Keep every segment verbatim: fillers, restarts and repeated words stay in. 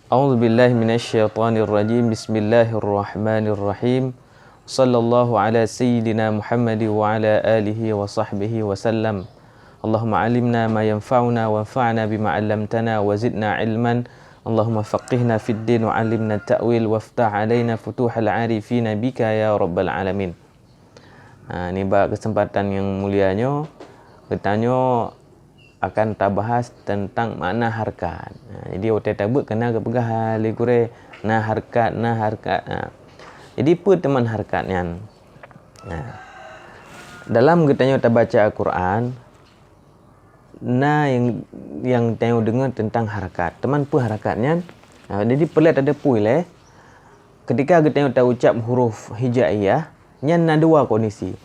أعوذ بالله من الشيطان الرجيم. بسم الله الرحمن الرحيم. صلى الله على سيدنا محمد وعلى آله وصحبه وسلم. اللهم علمنا ما ينفعنا وانفعنا بما علمتنا وزدنا علما. اللهم فقهنا في الدين وعلمنا التأويل وافتح علينا فتوح العارفين بك يا رب العالمين. Ha, nibak keuseumpatan nyang mulia nyoe, geutanyoe akan tabahas teuntang makna hareukat. Ha, jadi watée tabeuet keunan geupeugah lé gurée, na hareukat, na hareukat. Ha. Jadi peue teuma hareukat nyan? Ha. Dalam geutanyoe tabaca Al-Qur'an, na nyang, nyang tanyoe deungoe teuntang hareukat. Teuma peue hareukat nyan? Ha, jadi peureulée tateupeue lé, ketika geutanyoe taucab huruf hijaiyah, nyan na dua kondisi.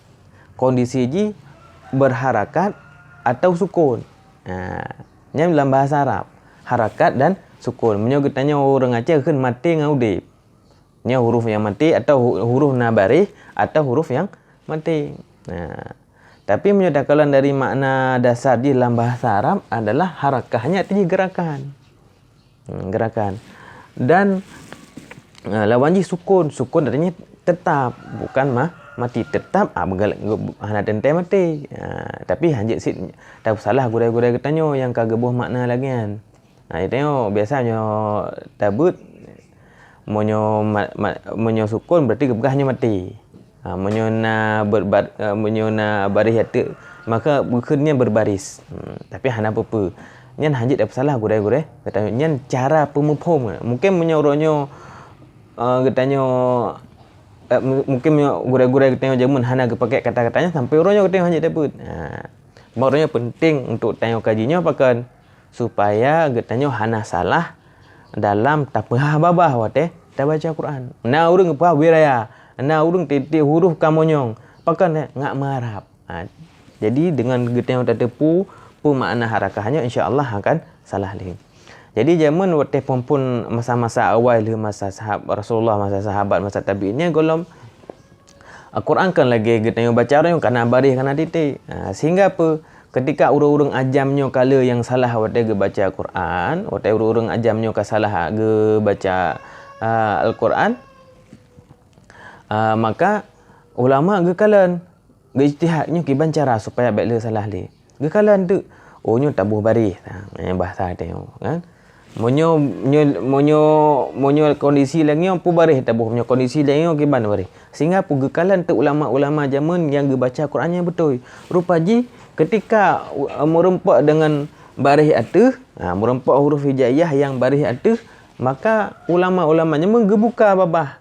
Kondisi jih berharakat atau sukun. Ha, nyan lam bahasa Arab, hareukat dan sukun. Meunyoe geutanyoe ureuëng Aceh kheun maté ngon udeb. Nyoe huruf nyang maté atau hu-, huruf na baréh atau huruf nyang maté. Nah, tapi meunyoe takalon dari makna dasar jih lam bahasa Arab adalah harakah, nyan arti jih gerakan. Hmm, gerakan. Dan, eh, lawan jih sukun. Sukun artinya tetap, bukan ma-, mati. Tetap, ah, begal-, ge-, hana teuntée maté. Ah, tapi hanjeuet sit tapeusalah gurée-gurée geutanyoe nyang ka geuboh makna lagée nyan. Ha, tanyoe biasa nyoe tabeuet, meunyoe ma-, ma-, meunyoe sukun berarti geupeugah nyoe maté. Ha, meunyoe na berbar-, eh, meunyoe na baréh ateueh, maka bukeunya berbaris. Hmm, tapi hana peue-peue. Nyan hanjeuet tapeusalah gurée-gurée geutanyoe. Nyan cara peumuphom. Mungkin meunyoe uroe nyoe, eh, geutanyoe, eh, mu-, mungkin meunyoe gurée-gurée geutanyoe jameun hana geupakai kata-kata nyan, sampai uroe nyoe geutanyoe hanjeuet tabeuet. Ha. Cuma uroe nyoe penting untuk tanyoe kaji nyoe pakon? Supaya geutanyoe hana salah dalam tapeuhah babah watée tabaca Quran. Na ureuëng geupeugah wiraya, na ureuëng tieb-tieb huruf ka monyong, pakon ngak meuharab. Ha, jadi dengan geutanyoe tateupeue peue makna harakah nyoe, insya Allah akan salah lé. Jadi jameun watée phon-phon masa-masa awai lheueh masa sahab-, Rasulullah, masa sahabat, masa tabi'in nyan gohlom Al-Quran kan lagée geutanyoe baca nyoe kana baréh kana tieb-tieb. Ha, sehingga peue? Ketika ureuëng-ureuëng ajam nyoe kala nyang salah watée geubaca Al-Quran, watée ureuëng-ureuëng ajam nyoe ka salah geubaca, ah, Al-Quran, ah, maka ulama geukalon, geuijtihad nyoe kiban cara supaya bék lé salah lé. Geukalon teuk, oh nyoe taboh baréh. Ha, nyan bahasa tanyoe, kan? Meunyoe, nyoe, meunyoe, meunyoe kondisi lagée nyoe peue baréh taboh, meunyoe kondisi lagée nyoe kiban baréh. Sehingga peue geukalon teuk ulama-ulama jameun nyang geubaca Quran nyang beutôi. Rupa jih ketika, uh, meurumpok deungon baréh ateueh, ha, meurumpok huruf hijaiyah nyang baréh ateueh, maka ulama-ulama jameun geubuka babah.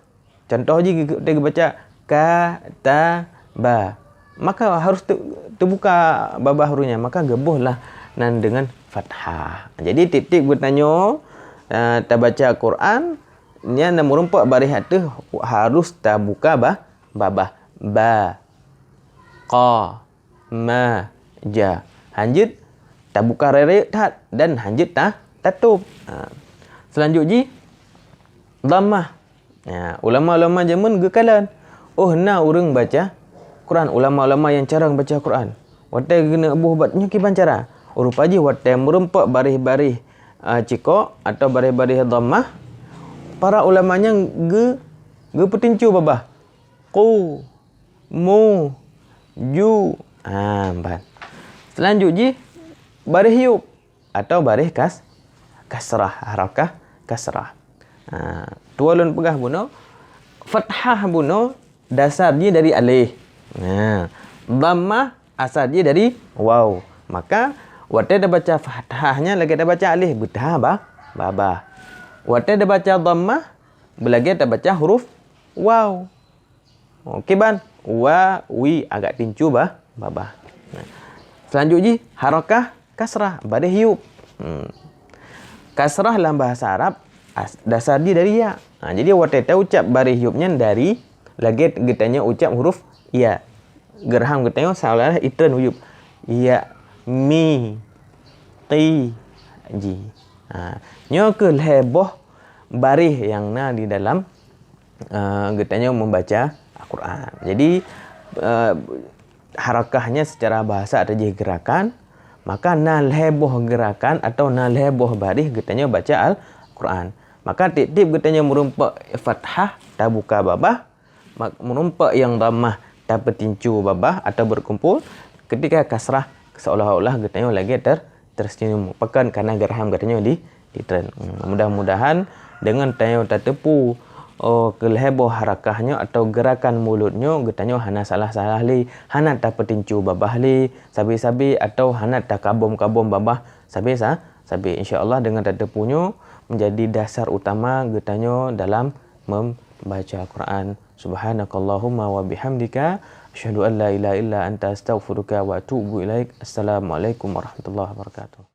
Contoh jih geu-, geubaca ka, ta, ba. Maka harus teu-, teubuka babah huruf nyan, maka geuboh lah nan deungon fathah. Jadi tieb-tieb geutanyoe, eh, tabaca Quran, nyan na meurumpok baréh ateueh harus tabuka ba-, babah. Ba, qa, ma, ja. Hanjeuet tabuka rayeuk-rayeuk that dan hanjeuet ta-, tatôb. Ha. Seulanjut jih, dhammah. Ya, ulama-ulama jameun geukalon, oh na ureuëng baca Quran, ulama-ulama nyang carông baca Quran. Watée geuneuk boh bak nyoe kiban cara. Rupa jih watée meurumpok baréh-baréh, a, cikok atau baréh-baréh dhammah, para ulama nyan geu-, geupeutincu babah. Qu, mu, ju. Ha, ban. Seulanjut jih, baréh yub atau baréh kas-, kasrah, harakah kasrah. Ha, tuwo lôn peugah bunoe, fathah bunoe dasar jih dari alif. Ha, dhammah asal jih dari waw. Maka, watée tabaca fathah nyan lagée tabaca alif, beutaha ba-, babah. Watée tabaca dhammah, beulagée tabaca huruf waw. Oh, kiban, wa, wi, agak tincu bah, babah. Nah. Seulanjut jih, harakah kasrah, baréh yub. Hmm. Kasrah lam bahasa Arab, as-, dasar jih dari ya. Ha, jadi watée taucab baréh yub nyan dari, lagée geutanyoe ucab huruf ya. Geurham geutanyoe seolah-olah itreun u yub. Ya, mi, qi, ji. Ha, nyoe keuh lhée boh baréh nyang na di dalam, eh, geutanyoe membaca Al-Quran. Jadi, eh, harakahnya secara bahasa atau jih gerakan, maka na lhée boh gerakan atau na lhée boh baréh geutanyoe baca Al-Quran. Maka tiep-tiep geutanyoe meurumpok fathah tabuka babah, mak-, meurumpok nyang dhammah tapeutincu babah atau berkumpul, ketika kasrah seolah-olah geutanyoe lagée ter-, tersenyum. Pakon? Karena geurham geutanyoe di, di tren. Hmm, mudah-mudahan dengan tanyoe tateupeue, oh, keu lhée boh harakah nyoe atau gerakan mulut nyoe geutanyoe hana salah-salah lé, hana tapeutincu babah lé sabe-sabe atau hana takabom-kabom babah sabe sa-, sabe. Insya Allah dengan tateupeue nyoe menjadi dasar utama geutanyoe dalam membaca Quran. Subhanakallahumma wa bihamdika, asyhadu an la ilaha illa anta, astaghfiruka wa atubu ilaik. Assalamualaikum warahmatullahi wabarakatuh.